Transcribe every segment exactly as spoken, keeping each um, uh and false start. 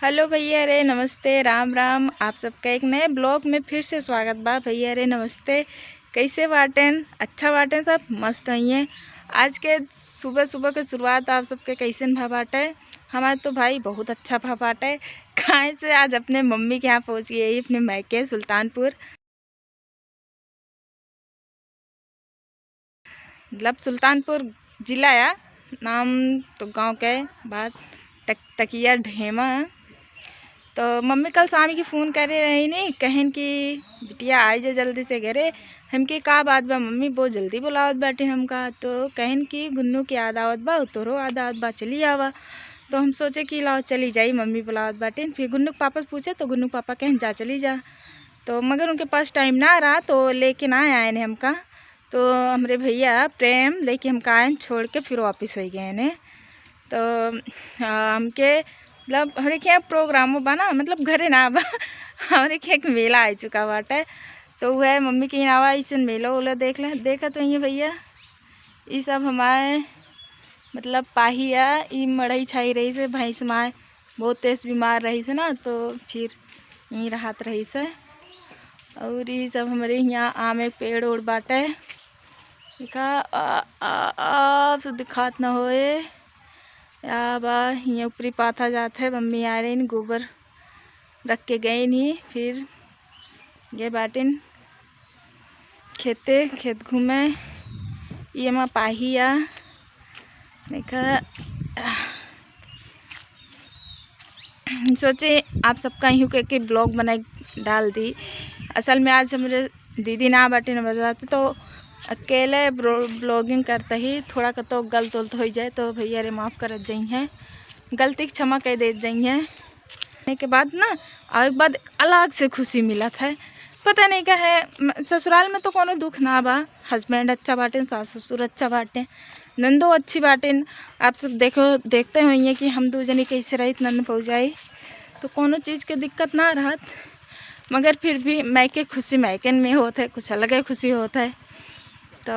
हेलो भैया रे, नमस्ते, राम राम। आप सबका एक नए ब्लॉग में फिर से स्वागत बा। भैया रे, नमस्ते। कैसे बाटेन? अच्छा बाटेन सब? मस्त होइए। आज के सुबह सुबह के शुरुआत आप सबके कैसन भा बाटे? हमार तो भाई बहुत अच्छा भा बाटे। काहे से आज अपने मम्मी के यहाँ पहुँच गए ही, अपने मायके सुल्तानपुर। मतलब सुल्तानपुर जिला या, नाम तो गाँव के बात टक-, टकिया ढेमा है। तो मम्मी कल शाम की फ़ोन करे रही नी, कहन कि बिटिया आई जा जल्दी से घरे। हमके का बात बा मम्मी, बहुत जल्दी बुलावत बाटे हमका। तो कहन कि गुन्नू के याद आवत बा, तोरो याद आवत बा, चली आवा। तो हम सोचे कि लाओ चली जाई, मम्मी बुलावत बाटे। फिर गुन्नू के पापा से पूछे तो गुन्नू के पापा कहन जा चली जा। तो मगर उनके पास टाइम ना रहा तो लेके ना आए ने हमका। तो हमरे भैया प्रेम लेके हमका आए छोड़ के फिर वापस हो गए ने। तो आ, हमके मतलब हमरे के यहाँ प्रोग्रामो बा ना, मतलब घरे ना बा। हमरे के एक मेला आ चुका बाटे। तो वह मम्मी के यहाँ आवा, इसन मेला उला देख ले। देखा तो ये भैया, ई सब हमारे मतलब पाही आ, ई मड़ई छाई रही से, भैंस माय बहुत तेज बीमार रही से ना, तो फिर यहीं रहत रही से। और ई सब हमरे यहाँ आम के पेड़ ओड़ बाटे। देखा, आ, आ, आप सब दिखात ना होए। या बा, हियाँ ऊपरी पाथा जात है, मम्मी आ रही, गोबर रख के गई नहीं, फिर ये बाटिन खेते, खेत घूमे। ये मा पाही आ, देखा, सोचे आप सबका यूँ के, के ब्लॉग बनाई डाल दी। असल में आज हमरे दीदी ना बाटे न बताते, तो अकेले ब्रो-, ब्लॉगिंग करते ही थोड़ा कतो गलत उलत हो जाए तो भैया रे माफ़ करत जाई हैं, गलती के क्षमा कह देत जाई हैं। के बाद ना, और एक बाद अलग से खुशी मिलत है, पता नहीं का है। म-, ससुराल में तो कोनो दुख ना बा, हस्बैंड अच्छा बाटे, सास ससुर अच्छा बाटे, नंदो अच्छी बाटे। आप सब देखो, देखते होइए कि हम दू जनी कैसे रहित नंद भौजाई, तो कोनो चीज़ के दिक्कत ना रहत, मगर फिर भी मायके खुशी मायकन में होत है, कुछ अलगे खुशी होत है। तो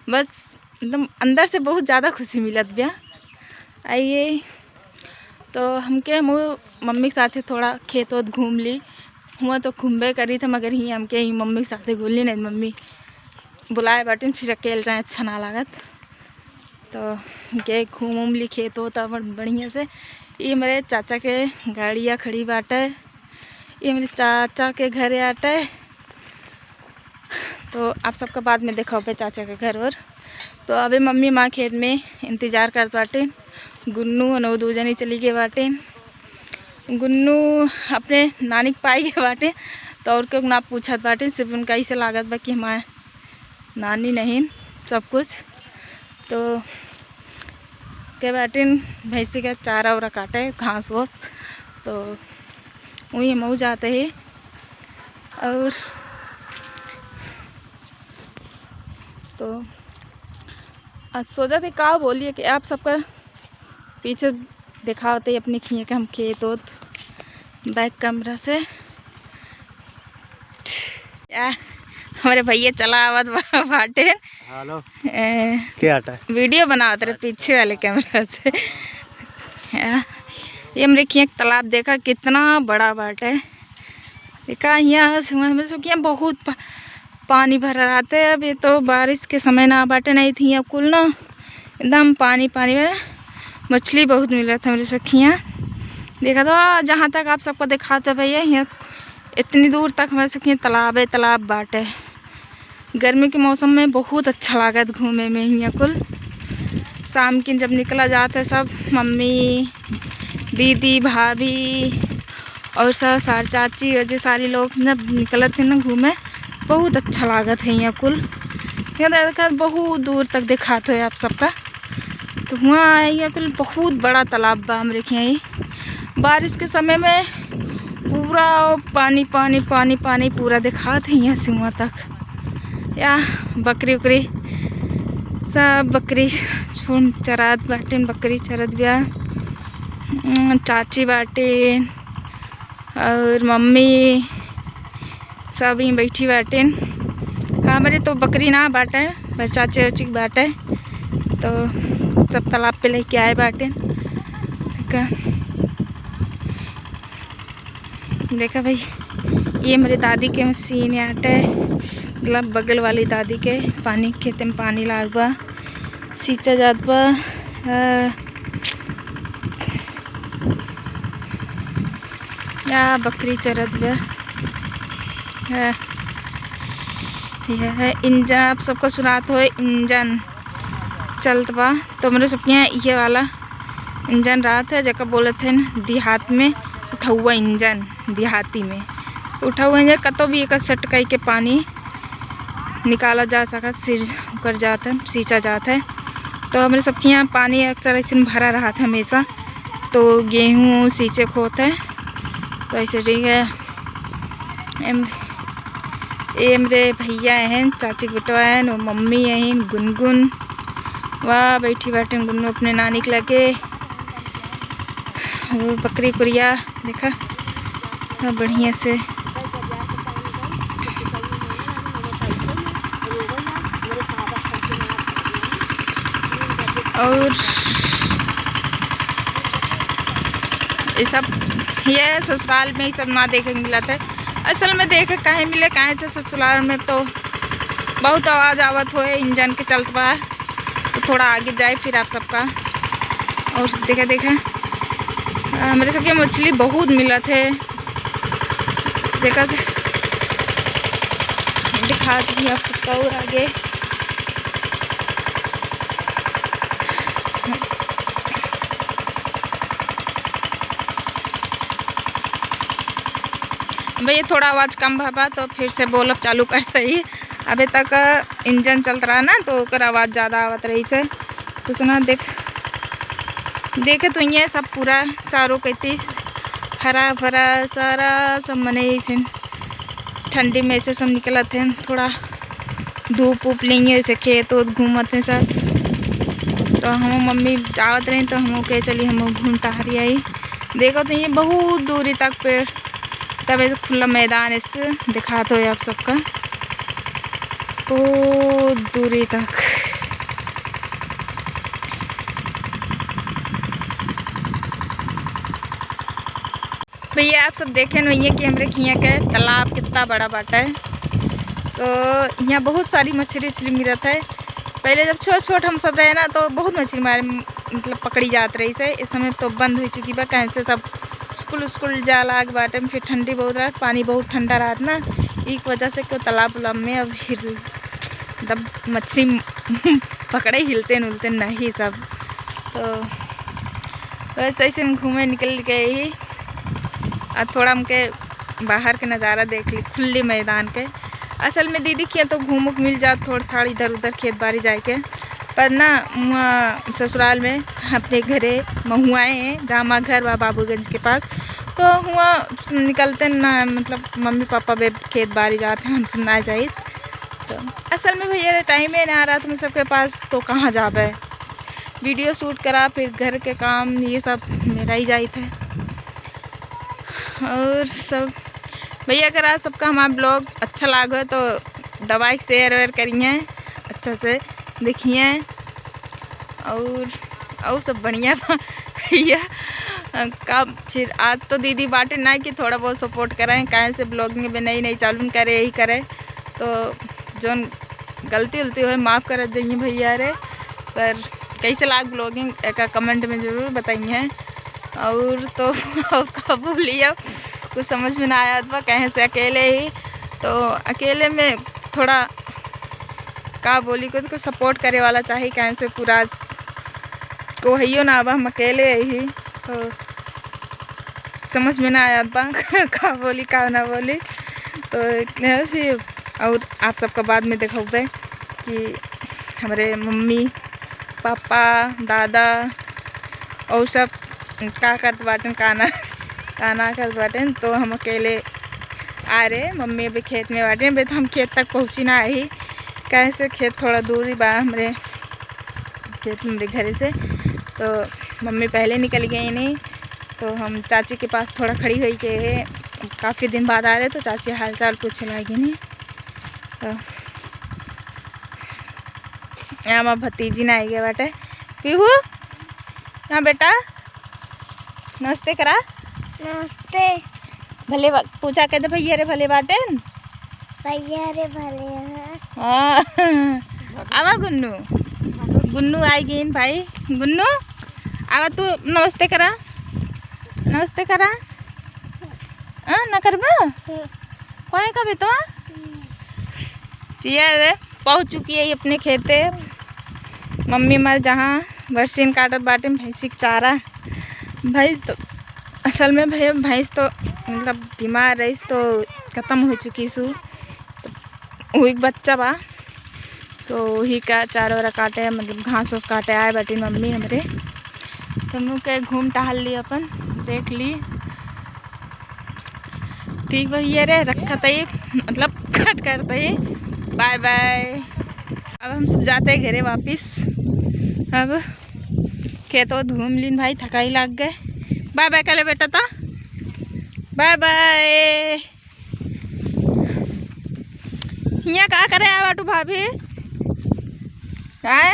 बस एकदम अंदर से बहुत ज़्यादा खुशी मिलत बिया। आइए, तो हमके हम मम्मी के साथे थोड़ा खेत ओत घूम ली। हुआ तो घूमबे करी थे, मगर ही हमके ही मम्मी के साथे घूम ली, नहीं मम्मी बुलाए बाटिन, फिर अकेले जाए अच्छा ना लागत। तो हमके घूम उम ली खेत ओत बड़-, बढ़िया से। ये मेरे चाचा के गाड़िया खड़ी बाटे, ये मेरे चाचा के घरे आटे। तो आप सबका बाद में देखाओ पे चाचा के घर और। तो अबे मम्मी माँ खेत में इंतजार करत बाटे। गुन्नू अनो दू जनी चली गए बाटे। गुन्नू अपने नानी के पाई गए बाटे। तो और क्यों ना पूछत बाटे, सिर्फ उनका ऐसे लागत बा कि हमारे नानी नहीं सब कुछ। तो के बाटिन भैंसी का चारा उरा काटे, घास वास। तो वही मऊ जाते ही। और तो आज सोचा थे का बोलिए कि आप सबका पीछे दिखावते अपने खिए के हम खेत ओत बैक कैमरा से। या, हमारे भैया चला आवत बा-, बाटे। हेलो। ए, क्या आटा है? वीडियो बनावत रहे पीछे वाले कैमरा से। या, ये हमरे खिया के तालाब देखा कितना बड़ा बाटे। देखा, यहाँ से हुआ हमरे सब यहाँ बहुत पा-, पानी भरा रहते। अब ये तो बारिश के समय ना बाटे, नहीं थी यहाँ कुल ना एकदम पानी पानी बा। मछली बहुत मिलत हमरे सब खिया। देखा तो जहाँ तक आप सबको दिखाते भैया, यहाँ इतनी दूर तक हमरे सब खिया तालाबे तालाब बाटे। गर्मी के मौसम में बहुत अच्छा लागत घूमे में हियाँ कुल। शाम के जब निकला जात है सब, मम्मी, दीदी, भाभी और सब सारे चाची वजह सारे लोग जब निकलत हैं ना घूमे, बहुत अच्छा लागत है हियाँ कुल। हियाँ देखा बहुत दूर तक दिखात है आप सबका। तो हुआँ हियाँ कुल बहुत बड़ा तालाब बा हमरे हियाँ ही। बारिश के समय में पूरा पानी, पानी, पानी, पानी पूरा दिखात है यहाँ से वहाँ तक। या बकरी उकरी, सब बकरी झुंड चरात बाटिन, बकरी चरत बिया। उम, चाची बाटिन और मम्मी सब ही बैठी बाटिन। हमरे तो बकरी ना बाटे, बस चाचे उची के बाटे, तो सब तालाब पे लेके आए बाटिन। का देखा भाई, ये हमरे दादी के मशीन आटे, मतलब बगल वाली दादी के पानी, खेते में पानी लाग बा, सींचा जात बा। आ, या बकरी चरत बा। आ, यह है इंजन, आप सबको सुनात हो, इंजन चलत बा। तो हमरे सबके यहाँ ये वाला इंजन रहत है, जेका बोलत है देहात में उठौआ इंजन, देहाती में उठौआ इंजन। कतो भी एक सटकाई के पानी निकाला जा सकत, सिर कर जात है, सींचा जात है। तो हमरे सबके यहाँ पानी अक्सर ऐसे भरा रहत है हमेशा, तो गेहूँ सींचे के होत है। तो ऐसे ठीक है, एम, एम रे भैया हैं, चाची के बेटवा हैं, वो मम्मी हैं, गुनगुन, वाह, बैठी बाटे गुन्नू अपने नानी के लगे। वो बकरी कुरिया देखा, हाँ, बढ़िया से। और ये सब, ये ससुराल में ये सब ना देखे के मिलत है। असल में देखे काहे मिले, काहे से ससुराल में तो बहुत आवाज आवत होए, इंजन के चलत बा। तो थोड़ा आगे जाए फिर आप सबका। और देखा, देखा, हमरे सबके मछली बहुत मिलत है। देखा से, दिखा दी आप सबका और आगे। भैया, थोड़ा आवाज कम भा बा, तो फिर से बोलब चालू कर सही। अबे तक इंजन चलत रहा ना, तो ओकर आवाज ज्यादा आवत रही से। तो सुना, देख, देखे तो ये सब पूरा चारों कती हरा भरा सारा सब मने ऐसे ठंडी में से सब निकलत हैं, थोड़ा धूप उप लेंगे, ऐसे खेत ओत घूमत हैं सब। तो हम मम्मी जावत रही, तो हम कहे चली हम घूम टहरी आई। देखो तो ये बहुत दूरी तक पेड़, तब ऐसे खुला मैदान ऐसे दिखात हो आप सबका, बहुत दूरी तक। भैया, आप सब देखे न भैया कि हमरे खिया के तालाब कितना बड़ा बाटा है। तो यहाँ बहुत सारी मछली उछली मिलत है। पहले जब छोट छोट हम सब रहे ना, तो बहुत मछली मारे, मतलब पकड़ी जात रही से। इस समय तो बंद हो चुकी बा, कहे से सब स्कूल स्कूल जा लाग बाटे में, फिर ठंडी बहुत रहत, पानी बहुत ठंडा रहत ना, एक वजह से क्यों तालाब उलाब में अब हिल, मतलब मछली पकड़े हिलते नुलते नहीं सब। तो बस ऐसे हम घूमे निकल गए ही। आ थोड़ा हमके बाहर के नज़ारा देख ली, खुले मैदान के। असल में दीदी के तो घूमो के मिल जात थोड़ थाड़ इधर उधर खेत बाड़ी जाए के, पर ना, वहाँ ससुराल में अपने घरे महुआए हैं, जहाँ हमार घर बा बाबूगंज के पास, तो हुआ निकलते ना, मतलब मम्मी पापा बे खेत बाड़ी जात हैं, हम सब ना जाइत। तो असल में भैया टाइम ही ना रहत हम सबके पास, तो कहाँ जाबे, वीडियो शूट करा, फिर घर के काम, ये सब मेरा ही जाइत है। और सब भैया, अगर आज सबका हमारा ब्लॉग अच्छा लागो तो दबाई के शेयर वेयर करिए, अच्छा से देखिए। और, और सब बढ़िया बा भैया। अ, का फिर आज तो दीदी बाटे ना कि थोड़ा बहुत सपोर्ट करें, काहे से ब्लॉगिंग में नई नई चालू करे, यही करे, तो जौन गलती उलती होए माफ़ करत जाइए भैया रे। पर कैसे लाग ब्लॉगिंग, एका कमेंट में ज़रूर बताइए। और तो और का बोली, अब कुछ समझ में ना आया बा, कहे से अकेले ही, तो अकेले में थोड़ा का बोली, कुछ कुछ सपोर्ट करे वाला चाहिए, कहे से पूरा को हइयो ना बा, हम अकेले ही, तो समझ में ना आया बा का बोली का ना बोली। तो ऐसे, और आप सबका बाद में देखौबे कि हमरे मम्मी, पापा, दादा और सब का करत बाटेन, का ना, का ना करत बाटेन। तो हम अकेले आ रहे, मम्मी अभी खेत में बाटेन, अभी तो हम खेत तक पहुँची ना आई, काहे से खेत थोड़ा दूरी बा हमरे खेत, हमरे घरे से। तो मम्मी पहले निकल गई नहीं, तो हम चाची के पास थोड़ा खड़ी हुई के है, काफ़ी दिन बाद आ रहे, तो चाची हाल चाल पूछे लागी नहीं। तो यहाँ हमार भतीजी ना आई गए बाटे। पीहू, यहाँ बेटा, नमस्ते करा। नमस्ते। भले बा-, पूछा कह दे, भैया रे भले बाटेन। भैया रे भले हैं। हाँ। आवा गुन्नू, गुन्नू आई गईन भाई। गुन्नू, आवा तू नमस्ते करा, नमस्ते करा। हाँ, ना करबा? हम्म। कौन है का बेटवा? हम्म। जिया रे, पहुँच चुकी है अपने खेते। मम्मी हमार जहाँ बरसीन काटत बाटे भैंसी के चारा। भैंस तो, असल में भैया, भैंस तो मतलब बीमार रहीस तो खत्म हो चुकी सु। तो वही एक बच्चा बा, तो वही का चारा वारा काटे, मतलब घास वास काटे आए बाटी मम्मी हमरे। तो हमहू के घूम टहल ली, अपन देख ली। ठीक भैया रे, रखत ही, मतलब कट करत ही। बाय बाय। अब हम सब जाते हैं घरे वापस। अब खेत ओत घूम लीन भाई, थकाई लाग गए। बाय बाय कर ले बेटा, तो बाय बाय। हियाँ का करे आवा तू भाभी? आए,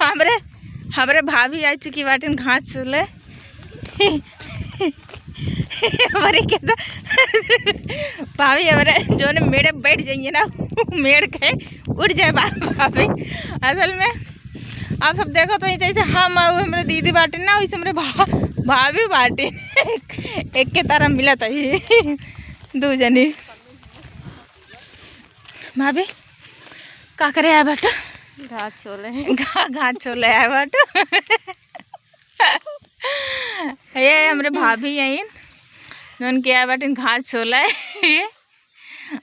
हमरे, हमरे भाभी आई चुकी बाटिन घास चूल्हे। हमारे के तो भाभी हमारे जोन मेड़े बैठ जाइए ना, मेड़ के उठ जाए बा-, भाभी। असल में आप सब देखो तो ये जैसे हम और हमारे दीदी बाटे ना, वैसे हमारे भा-, भाभी बाटे। एक के तरह मिलत अभी दू जनी। भाभी का करे आए बाटू? घास छोले। घा-, घास छोले आए बाटू। ये हमरे भाभी आइन, उनके आए बाटिन घास छोले। ये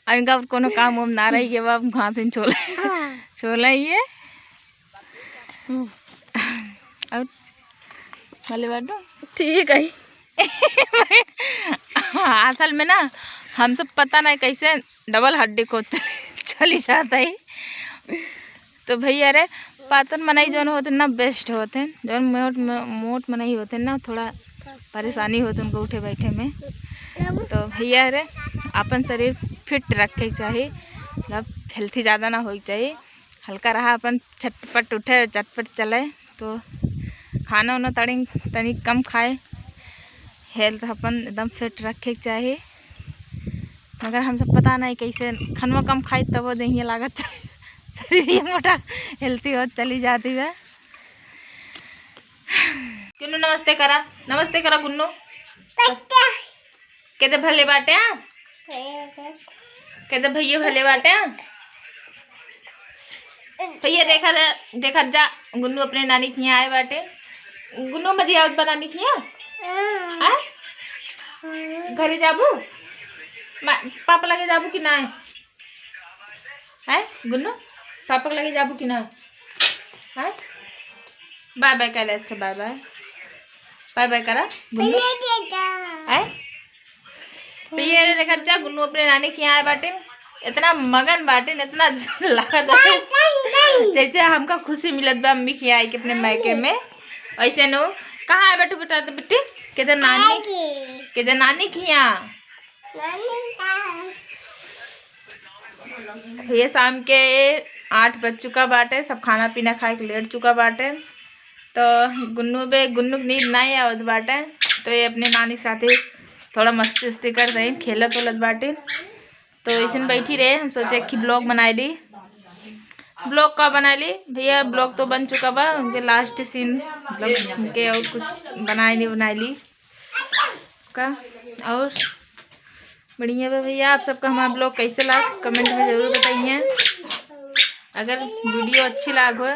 और इनका और कोनो काम वाम ना रही, ये बाप घास इन छोले। हाँ। छोले ये। और भले बाटू? ठीक है। असल में ना हम सब पता नहीं कैसे डबल हड्डी को चली जाता है। तो भैया रे, पातर मनई जौन होत हैं ना, बेस्ट होत हैं। जौन मोट, मोट मनई होत हैं ना, थोड़ा परेशानी होत हैं उनको उठे बैठे में। तो भैया रे, अपन शरीर फिट रखे के चाही, मतलब हेल्थी ज़्यादा ना होए के चाही। हल्का रहा, अपन झटपट उठे, झटपट चले। तो खाना उना तनी, तनी कम खाए, हेल्थ अपन एकदम फिट रखे के चाही। मगर हम सब पता नहीं कैसे खनवा कम खाई तब देहिया लागत चली, शरीर ये मोटा हेल्थी होत चली जाती है। गुन्नू नमस्ते करा, नमस्ते करा गुन्नू। कहते भले बाटे, हाँ? कहते भैया भले बाटे, हाँ? भैया देखा जा, देखा जा, गुन्नू अपने नानी के यहाँ आए बाटे। गुन्नू मजी आवत बा नानी के यहाँ? हाँ? घरे जाबू? मा-, पापा लगे जाबू कि ना? हैं गुन्नू, पापा के लगे जाबू कि ना? हैं? बाय बाय कर ले, अच्छा बाय बाय। बाय बाय करा गुन्नू। हैं? तो ये रे देखत जा, गुन्नू अपने नानी के यहाँ आए बाटिन, इतना मगन बाटिन, इतना लागत बाटे जैसे हमका खुशी मिलत बा अम्मी के यहाँ आए के अपने मायके में। वैसे नु कहाँ आए बाटू बेटा? तो बेटी, किधर नानी, किधर नानी के यहाँ? ये शाम के आठ बज चुका बाटे, सब खाना पीना खाए के लेट चुका बाटे। तो गुन्नू बे, गुन्नू के नींद नाहीं आवत बाटे, तो ये अपने नानी के साथे थोड़ा मस्ती उस्ती कर रही, खेलत उलत बाटे। तो ऐसे बैठी रहे, हम सोचे कि ब्लॉग बनाए ली। ब्लॉग का बनाए ली भैया, ब्लॉग तो बन चुका बा, उनके लास्ट सीन, मतलब उनके और कुछ बनाए नहीं, बनाए ली का। और बढ़िया बा भैया, आप सबका हमारा ब्लॉग कैसे लाग, कमेंट में जरूर बताइए। अगर वीडियो अच्छी लाग हो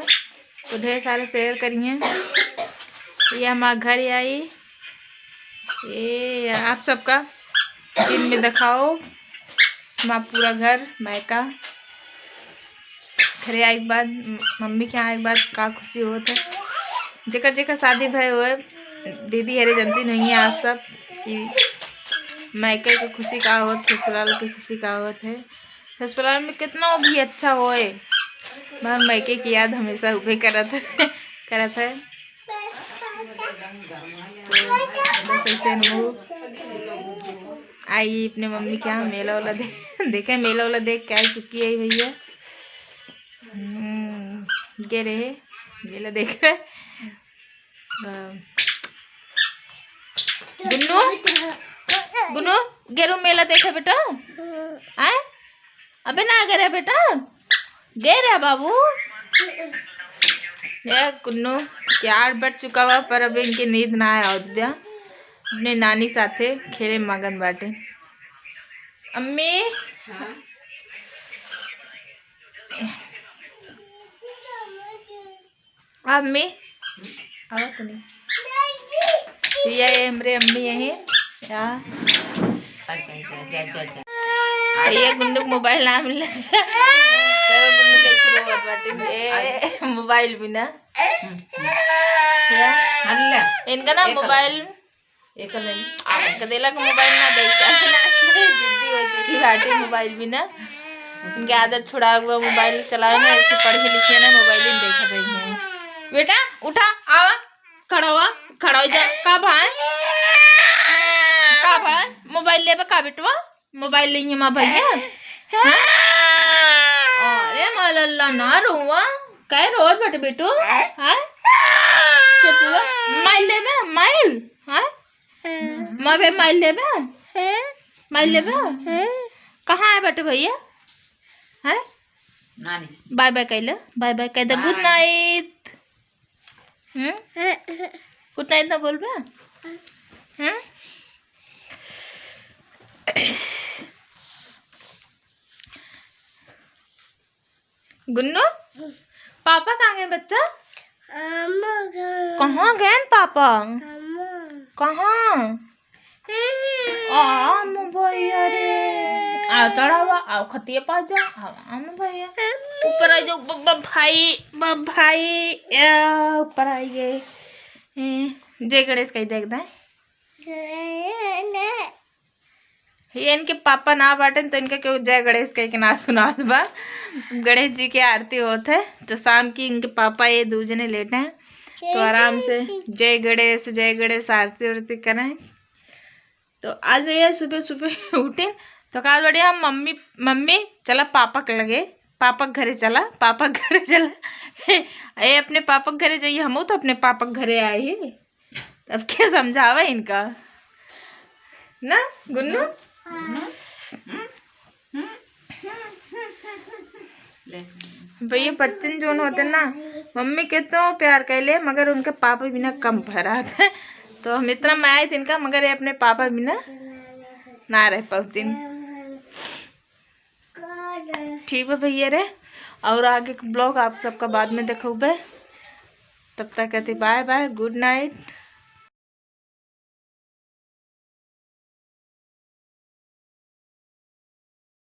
तो ढेर सारे शेयर करिए। ये हमारा घर आई, ये आप सबका दिन में दिखाओ, हमारा पूरा घर, मायका। घरे आए के बाद, म-, मम्मी के आए के बाद का खुशी होत है। जेकर जेकर शादी भय होए, दीदी हरे जनती नहीं है आप सब कि मायके के खुशी का होत, ससुराल के खुशी का होत है। ससुराल में कितना भी अच्छा होए, मगर मायके की याद हमेशा उबे करत है, करत है। तो बस ऐसे हम लोग आई अपने मम्मी के यहाँ मेला वाला दे-, देखे, मेला वाला देख के आ चुकी है भैया। हम्म, गे रहे मेला देख रहे। हाँ। गुन्नू, गुन्नू, गेरू मेला देखे बेटा? आए? अबे ना गे रहे बेटा, गे रहे बाबू। ये कुन्नू के आठ बज चुका बा, पर अभी इनके नींद ना आया होत बा। अपने नानी साथे खेले मगन बाटे। अम्मी, अम्मी, आवा तनी। ये हमरे अम्मी यही। या। ये गुन्नू के मोबाइल ना मिले। तेरे गुन्नू कैसे रोवत बाटे। ए, मोबाइल बिना। या। इनका ना मोबाइल, आ, कदेला के मोबाइल ना दे, जिद्दी हो चुकी बाटे मोबाइल बिना। इनके आदत छुड़ावे के बा मोबाइल चलावे में, ऐसे पढ़े लिखे ना, मोबाइल ही देखत रही हैं। बेटा, उठा, आवा, खड़ा हुआ, खड़ा हो जा। का भाई? का भाई? मोबाइल लेबे का बेटवा? मोबाइल लेंगे माँ भैया? हाँ? अरे माँ लल्ला, ना रोवा। काहे रोवत बाटे बेटू? हाँ? चुप हुआ। माइल लेबे? माइल? हाँ? माँ बे माइल लेबे? माइल लेबे? कहाँ है बाटे भैया? हैं? नानी। बाय बाय कैले, बाय बाय कह दे, गुड बाय। नाइट। हम्म? गुड नाइट ना बोलबे? हम्म? गुन्नू, पापा कहाँ गए बच्चा? अम्मा गए। कहाँ गए पापा? अम्मा। कहाँ? आम भैया रे, आओ तड़ावा, आओ खतिया पा जा, आओ आम भैया। ऊपर आ जाओ, बब्बा भाई, बब्बा भाई, या, ऊपर आ गए। ए, जय गणेश कही देख दे। ये इनके पापा ना बाटेन, तो इनका केहू जय गणेश कह के ना सुनात बा। गणेश जी के आरती होत है, तो शाम की इनके पापा ये दू जने लेटे हैं, तो आराम से जय गणेश, जय गणेश आरती उरती करें। तो आज भैया सुबह सुबह उठे, तो कहा बढ़िया, "मम्मी, मम्मी, चला पापा के लगे, पापा के घरे चला, पापा के घरे चला।" ए, अपने पापा के घरे जाइए, हमहू तो अपने पापा के घरे आए ही। अब के समझावे इनका, ना गुन्नू? भैया बच्चन जोन होते ना, मम्मी के तो प्यार कैले, मगर उनके पापा बिना कम भरात है। तो हम इतना माया इनका, मगर ये अपने पापा बिना ना रह पाउतिन। ठीक बा भैया रे, और आगे के ब्लॉग आप सबका बाद में देखौबे। तब तक कहती बाय बाय, गुड नाइट।